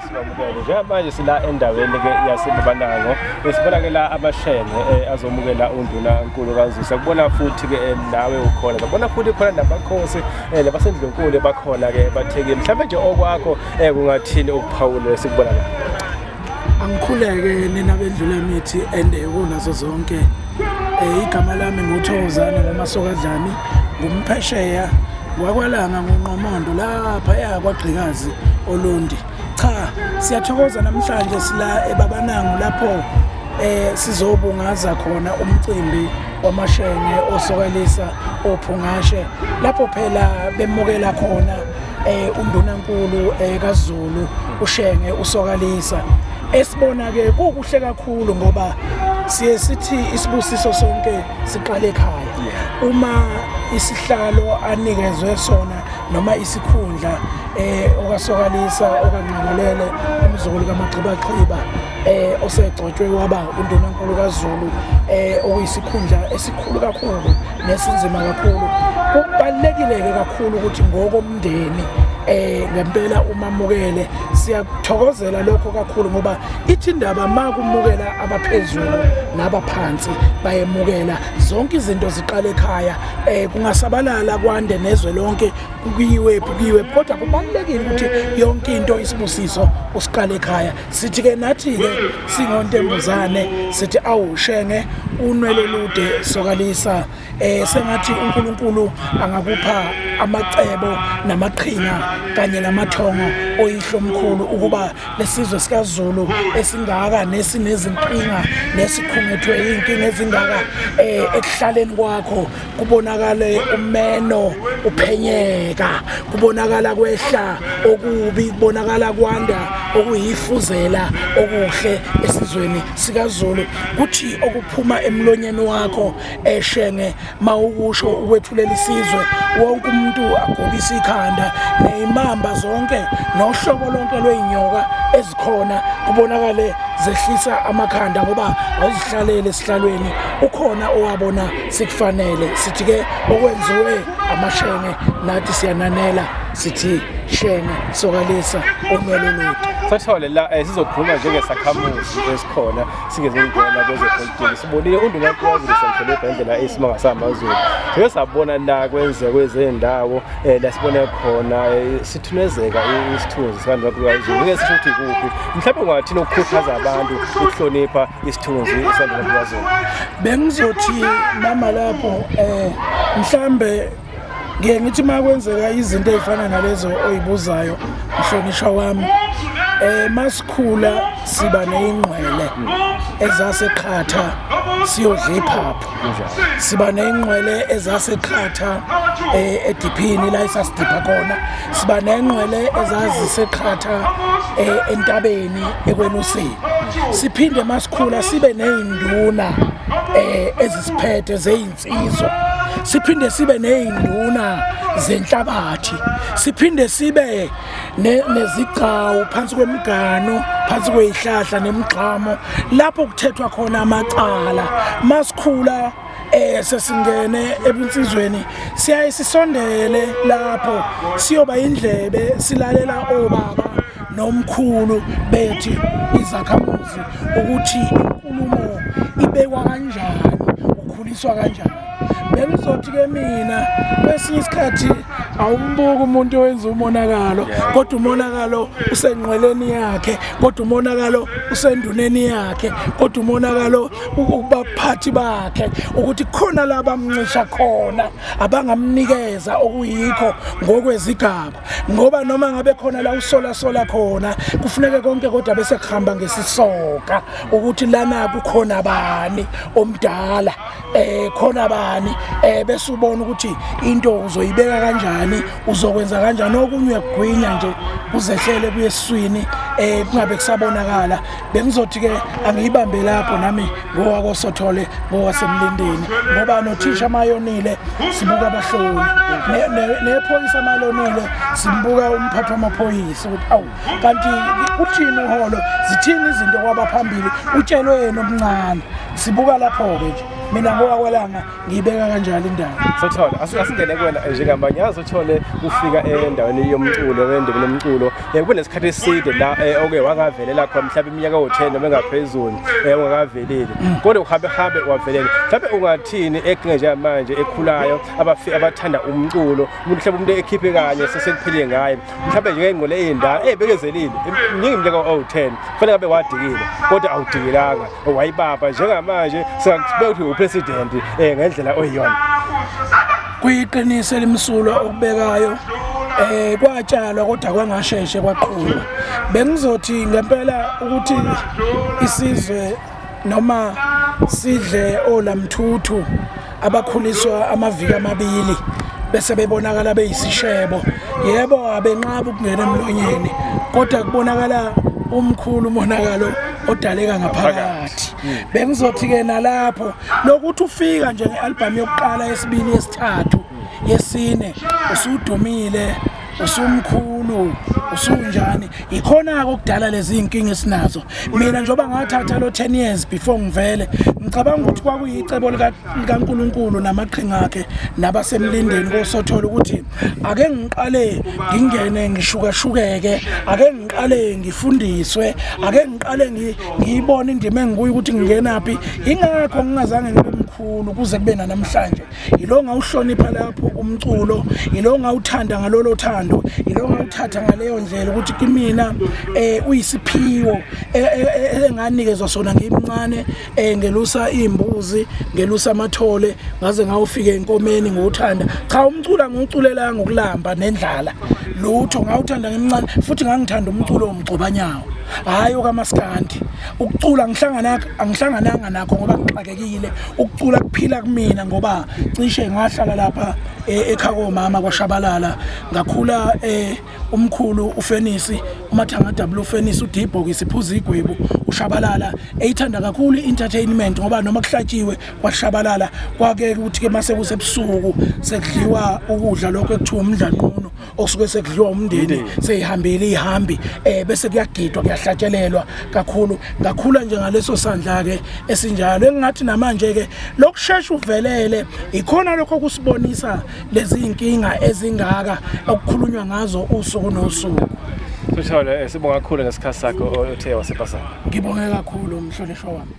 Sibamukele njengamanje sila endaweni-ke yaseBabanango, sibona ke la amashenge azomukela undunankulu kaZulu. Sakubona futhi-ke nawe ukhona, sabona futhi khona namakhosi nabasendlunkulu bakhona-ke bathekile. Mhlawumbe nje okwakho kungathini ukuphawula esikubona la? Angikhuleke nina bendlula mithi ende kunazo zonke. Igama lami nguThokozane ngoMasokadlani, ngumphesheya ngwakwalanga ngonqomondo lapha yakwagqikazi Olundi. Cha, siyathokoza namhlanje sila eBabanango lapho sizobungaza khona umcimbi wamashenge osokalisa ophungashe lapho phela bemukela khona undunankulu kaZulu uShenge uSokalisa. Esibona ke kukuhle kakhulu ngoba siye sithi isibusiso sonke siqale ekhaya. Uma isihlalo anikezwe sona noma isikhundla okaSokalisa okaNgqengelele umzukulu kaMagxibaxhiba osegcotshwe waba undunankulu kaZulu, okuyisikhundla esikhulu kakhulu nesinzima kakhulu. Kubalulekile ke kakhulu ukuthi ngokomndeni ngempela umamukele. Siyakuthokozela lokho kakhulu ngoba ithi indaba makumukela abaphezulu nabaphansi bayemukela. Zonke izinto ziqala ekhaya, kungasabalala kwande nezwe lonke kuyiwe kuyiwe, kodwa kubalulekile ukuthi yonke into isibusiso usiqale ekhaya. Sithi ke nathi ke singontembuzane sithi awushenge unwele lude Sokalisa, sengathi uNkulunkulu angakupha amacebo namaqhinga kanye namathongo oyihlomkhulu ukuba lesizwe sikaZulu esingaka nesinezinkinga nesikhungethwe inkinga ezingaka, ekuhlaleni kwakho kubonakale umeno uphenyeka, kubonakala kwehla okubi, kubonakala kwanda okuyifuzela okuhle esizweni sikaZulu. Kuthi okuphuma emlonyeni wakho eshenge mawukusho ukwethulela isizwe, wonke umuntu agobisa ikhanda, neyimamba zonke nohlobo lonke lweyinyoka ezikhona kubonakale zehlisa amakhanda ngoba awuzihlalele esihlalweni, ukhona owabona sikufanele. Sithi ke okwenziwe amashenge nathi siyananela, sithi Shenge Sokalisa unwele olude. Sathole la sizokhuluma njengesakhamuzi esikhona singezongena kwezepolitiki. Sibonile undunankulu kaZulu semhlonipha indlela eyisimanga samaZulu. Sike sabona la kwenzeka kwezendawo la sibone khona sithunezeka isithunzi sikandunankulu kaZulu. Ngeke sisho ukuthi kuphi. Mhlawumbe ungathini ukukhuthaza abantu ukuhlonipha isithunzi sikandunankulu kaZulu? Bengizothi mama lapho mhlambe ngiye ngithi uma kwenzeka izinto ey'fana nalezo oyibuzayo mhlonishwa wami, masikhula siba neyingqwele ezaseqhatha siyodla iphaphu, siba neyingqwele ezaseqhatha ediphini la esasidipha khona, siba neyingqwele ezaziseqhatha entabeni ekwelusini. Siphinde masikhula sibe neyinduna ezisiphethe zeyinsizwa, siphinde sibe neyinduna zenhlabathi, siphinde sibe nezigcawu phansi kwemigano, phansi kweyihlahla nemigxamo lapho kuthethwa khona amacala. Masikhula sesingene ebunsizweni siyaye sisondele lapho siyoba indlebe silalela obaba nomkhulu bethi izakhamuzi ukuthi inkulumo ibekwa kanjani, ukhuliswa kanjani. Bengizothi ke mina kwesinye isikhathi awumbuki umuntu owenza umonakalo, kodwa umonakalo usenqweleni yakhe, kodwa umonakalo usenduneni yakhe, kodwa umonakalo ukubaphathi bakhe, ukuthi khona la bamncisha khona abangamnikeza okuyikho ngokwezigaba. Ngoba noma ngabe khona la usola sola khona kufuneke konke, kodwa bese kuhamba ngesisoka ukuthi lana kukhona bani omdala, khona bani, bese ubona ukuthi into uzoyibeka kanjani, uzokwenza kanjani. Okunye uyakugwinya nje kuzehlele kuye esiswini, kungabe kusabonakala. Bengizothi ke angiyibambe lapho nami ngowakoSothole ngowasemlindeni, ngoba nothisha mayonile sibuka abahloli, nephoyisa malonile simbuka umphathi wamaphoyisa ukuthi awu kanti uthini uholo, zithini izinto kwabaphambili, utshelwe yena omncane. Sibuka lapho-ke nje, mina ngowakwelanga ngiyibeka kanjalo indaba. Sothole, asingene kuwena njengamanje. Yazi uthole ufika endaweni yomculo, endebeni yomculo, kube nesikhathi eside la oke wangavelela khona, mhlawumbe iminyaka ewu-10 noma engaphezulu, ungakaveleli, kodwa uhambe hambe wavelela. Mhlawumbe ungathini ekinga njengamanje ekhulayo, abathanda umculo, umuntu mhlawumbe umuntu ekhiphe kanye sesekuphilile ngaye, mhlawumbe njengengqole eyindala ebekezelile miningi iminyaka owu-10, kufanele ngabe wadikile kodwa awudikelanga, wayibamba njengamanje singakubeka ukuthi upresident ngendlela oyiyona. Kuyiqiniso elimsulwa okubekayo, kwatshalwa kodwa kwangasheshe kwaqhuma. Bengizothi ngempela ukuthi isizwe noma sidle olamthuthu abakhuliswa amaviki amabili bese bebonakala beyisishebo, yebo abenqaba ukungena emlonyeni, kodwa kubonakala umkhulu umonakalo odaleka ngaphakathi. Bengizothi-ke nalapho lokuthi ufika nje nge-albhamu yokuqala, yesibili, yesithathu, yesine, usudumile, usumkhulu, usunjani, ikhona-ke okudala lezi iy'nkinga esinazo. Mina njengoba ngathatha lo 10 years before ngivele, ngicabanga ukuthi kwakuyicebo likaNkulunkulu namaqhinga akhe nabasemlindeni kosothola ukuthi ake ngiqale ngingene ngishukashukeke, ake ngiqale ngifundiswe, ake ngiqale ngiyibone indima engikuyo ukuthi ngingenaphi. Ingakho ngingazange ngibe mkhulu kuze kube namhlanje. Yilo ngawuhlonipha lapho umculo, yilo ngawuthanda ngalolo thando, yilo ngawuthatha ngaleyo ndlela ukuthi kimina uyisiphiwo enganikezwa sona ngimncane, ngelusa imbuzi, ngelusa amathole, ngaze ngawufika enkomeni ngiwuthanda. Cha, umculo angiwuculelanga ukulamba nendlala lutho, ngawuthanda ngimncane, futhi ngangithanda umculo womgcobanyawo, hhayi okamaskandi. Ukucula angihlangananga nakho ngoba ngixakekile. Ukucula kuphila kumina ngoba cishe ngahlala lapha ekhaya komama kwaShabalala, ngakhula umkhulu uFenisi uMathanga W Fenisi uDibhokisi phuza igwebu uShabalala, eyithanda kakhulu i-entertainment ngoba noma kuhlatshiwe kwaShabalala kwake ukuthi ke mase kusebusuku sekudliwa ukudla lokho ekuthiwa umdlanqunu okusuke sekudliwa umndeni, seyihambile ihambi, bese kuyagidwa, kuyahlatshelelwa kakhulu. Ngakhula nje ngaleso sandla ke esinjalo, engingathi namanje ke lokushesha uvelele ikhona lokho kusibonisa lezi inkinga ezingaka okukhulunywa ngazo usuku nosuku. Sithole, sibonga kakhulu ngesikhathi sakho othe wasepasana. Ngibonge kakhulu, umhlonishwa wami.